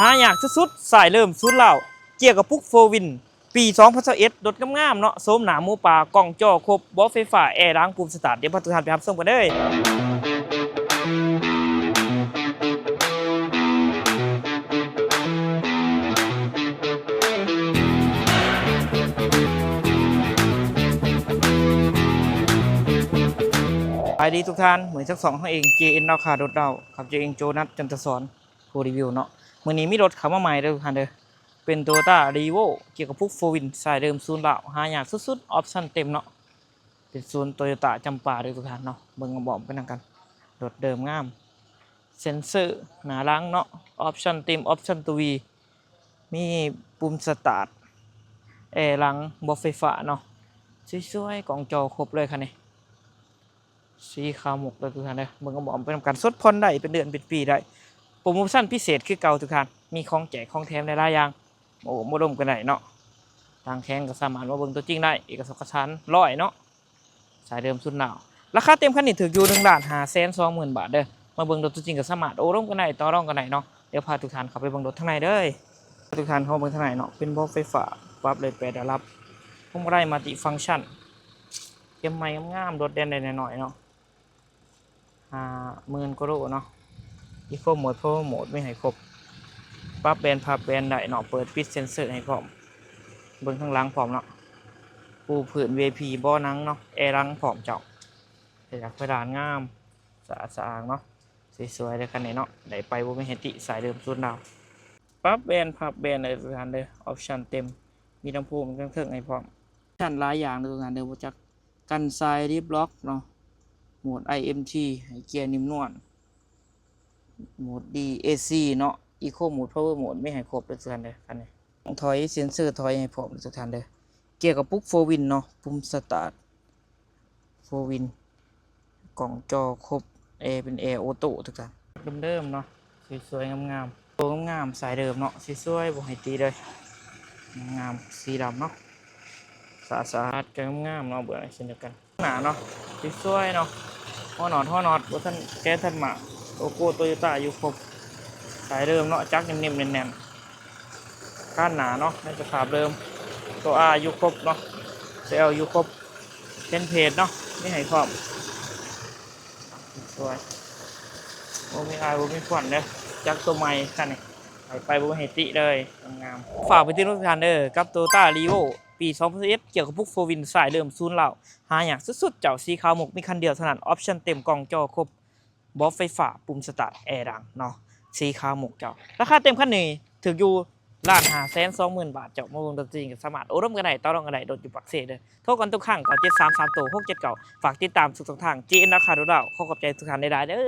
ຫາຍາກສຸດໆ ສາຍເລີ່ມສູນລາວ ເກຍກະປຸກໂຟວິນ ປີສອງພັນຊາວເອັດ ລົດງາມໆເນາະ ໂສມໜ້າໝູປ່າ ກ້ອງຈໍຄົບ ເບາະໄຟຟ້າ ແອຫຼັງ ປຸ່ມສະຕາດ. ດຽວພາທຸກທ່ານໄປຮັບຊົມກັນເດີ. ສະບາຍດີທຸກທ່ານ ມື້ນີ້ທັງສອງເຮົາເອງ ເຈເອັນ ລາວຄ້າລົດລາວ ກັບເຈເອັນ ໂຈນັດ ຈັນທະສອນ ຜູ້ຣີວິວເນາະ. ມື້ນີ້ມີລົດເຂົ້າມາໃໝ່ເດີທຸກທ່ານເດີ ເປັນ Toyota Revo ເກຍກະປຸກໂຟວິນ ສາຍເດີມສູນລາວ ຫາຍາກສຸດໆ ອອບຊັນເຕັມເນາະ. ເປັນສູນ Toyota ຈຳປາເດີທຸກທ່ານເນາະ. ເບິ່ງອ້ອມໆໄປນຳກັນ ລົດເດີມງາມ ເຊັນເຊີໜ້າຫຼັງເນາະ ອອບຊັນເຕັມ ອອບຊັນຕົວ V ມີປຸ່ມສະຕາດ ແອຫຼັງ ເບາະໄຟຟ້າເນາະ ສວຍໆ ກ້ອງຈໍຄົບເລີຍຄັນນີ້. ສີຂາວໝົກເດີທຸກທ່ານເດີ ເບິ່ງອ້ອມໆໄປນຳກັນ ສົດຜ່ອນໄດ້ເປັນເດືອນເປັນປີໄດ້. ໂປຣໂມຊັນພິເສດຄືເກົ່າທຸກທ່ານ ມີຂອງແຈກຂອງແຖມຫຼາຍໆຢ່າງ ມາໂອ້ມາລົມກັນໄດ້ເນາະ. ທາງແຂງກໍສາມາດມາເບິ່ງຕົວຈິງໄດ້ ເອກະສອກກະສານຮ້ອຍເນາະ ສາຍເດີມສູນລາວ. ລາຄາເຕັມຄັນນີ້ຖືກຢູ່ໜຶ່ງລ້ານຫ້າແສນສອງໝື່ນບາດເດີ. ມາເບິ່ງລົດຕົວຈິງກໍສາມາດໂອ້ລົມກັນໄດ້ ຕໍ່ລອງກັນໄດ້ເນາະ. ດຽວພາທຸກທ່ານເຂົ້າໄປເບິ່ງລົດທາງໃນເດີ. ພາທຸກທ່ານເຂົ້າເບິ່ງທາງໃນເນາະ ເປັນເບາະໄຟຟ້າ ປັບໄດ້ແປດດະດັບ ພວງມາໄລມັນຕິຟັງຊັນ ເກັບໃໝ່ງາມໆ ໂດດເດັ່ນໄດ້ໜ້ອຍໆເນາະ. ຫ້າໝື່ນກວ່າໂລເນາະ. Eco Mode Power Mode ມີໃຫ້ຄົບ ປັບແບນພັບແບນໄດ້ເນາະ ເປີດປິດເຊັນເຊີໃຫ້ພ້ອມ. ເບິ່ງທາງຫຼັງພ້ອມເນາະ ປູພື້ນ VIP ເບາະໜັງເນາະ ແອຫຼັງພ້ອມເຈົ້າ. ເປັນກະເບາະໜັງງາມ ສະອາດສະອ້າງເນາະ ສວຍໆເດີຄັນນີ້ເນາະ. ໄດ້ໄປບໍ່ມີໃຫ້ຕິ ສາຍເດີມສູນລາວ. ປັບແບນພັບແບນໄດ້ທຸກທ່ານເດີ ອອບຊັນເຕັມ ມີລຳໂພງເທິງໆໃຫ້ພ້ອມ. ຊັນຫຼາຍຢ່າງເດີທຸກທ່ານເດີ ບໍ່ຈັກ ກັນຊາຍ ດິບລັອກເນາະ ໂໝດ ໄອເອັມທີ ໃຫ້ເກຍນິ້ມນວນ ໂໝດ ດີ ເອຊີ ເນາະ Eco Mode Power Mode ມີໃຫ້ຄົບເດີທຸກທ່ານເດີຄັນນີ້. ຖອຍ ເຊັນເຊີຖອຍໃຫ້ພ້ອມເດີທຸກທ່ານເດີ. ເກຍກະປຸກໂຟວິນເນາະ ປຸ່ມສະຕາດໂຟວິນ ກ້ອງຈໍຄົບ ແອເປັນແອໂອໂຕ້ທຸກທ່ານ ເດີມໆເນາະ ສວຍໆງາມໆ ໂຕງາມໆ ສາຍເດີມເນາະ ສວຍໆ ບໍ່ໃຫ້ຕິເລີຍ ງາມໆ ສີດຳເນາະ ສະອາດສະອາດ ກໍງາມໆເນາະ ເບິ່ງເຊັ່ນດຽວກັນ. ໜ້າເນາະ ສວຍໆເນາະ ຫົວໜອດ ຫົວໜອດບໍ່ທັນແກະທັນໝາກ ໂລໂກ້ໂຕໂຍຕ້າຢູ່ຄົບ ສາຍເດີມເນາະ ຈັກເນັມໆແໜ້ນໆ. ຄານໜ້າເນາະ ໃນສະພາບເດີມ ໂຕ R ຢູ່ຄົບເນາະ ໂຕ L ຢູ່ຄົບ ເທັມເພດເນາະ ມີໃຫ້ພ້ອມ ສວຍ ບໍ່ມີອາຍບໍ່ມີຄວັນເດີ ຈັກໂຕໃໝ່ຄັນນີ້ ໃຫ້ໄປບໍ່ໃຫ້ຕິເລີຍ ງາມໆ. ຝາກໄປເຕືອນທຸກທ່ານເດີ ກັບ Toyota Revo ປີສອງພັນຊາວເອັດ ເກຍກະປຸກໂຟວິນ ສາຍເດີມສູນລາວ ຫາຍາກສຸດໆ ເຈົ້າ ສີຂາວໝົກ ມີຄັນດຽວເທົ່ານັ້ນ ອອບຊັນເຕັມ ກ້ອງຈໍຄົບ ເບາະໄຟຟ້າ ປຸ່ມສະຕາດ ແອດັງເນາະ ສີຂາວໝົກເຈົ້າ. ລາຄາເຕັມຄັນນີ້ຖືກຢູ່ລ້ານຫ້າແສນສອງໝື່ນບາດເຈົ້າ. ມາເບິ່ງຕົວຈິງກໍສາມາດໂອ້ລົມກັນໄດ້ ຕໍ່ລອງກັນໄດ້ ລົດຢູ່ປາກເຊເດີ. ໂທກັນທຸກຄັ້ງ ເກົ້າເຈັດສາມສາມໂຕ ຫົກເຈັດເກົ້າ. ຝາກຕິດຕາມທຸກຊ່ອງທາງ ເຈເອັນ ລາວຄ້າລົດລາວ. ຂໍຂອບໃຈທຸກທ່ານຫຼາຍໆເດີ.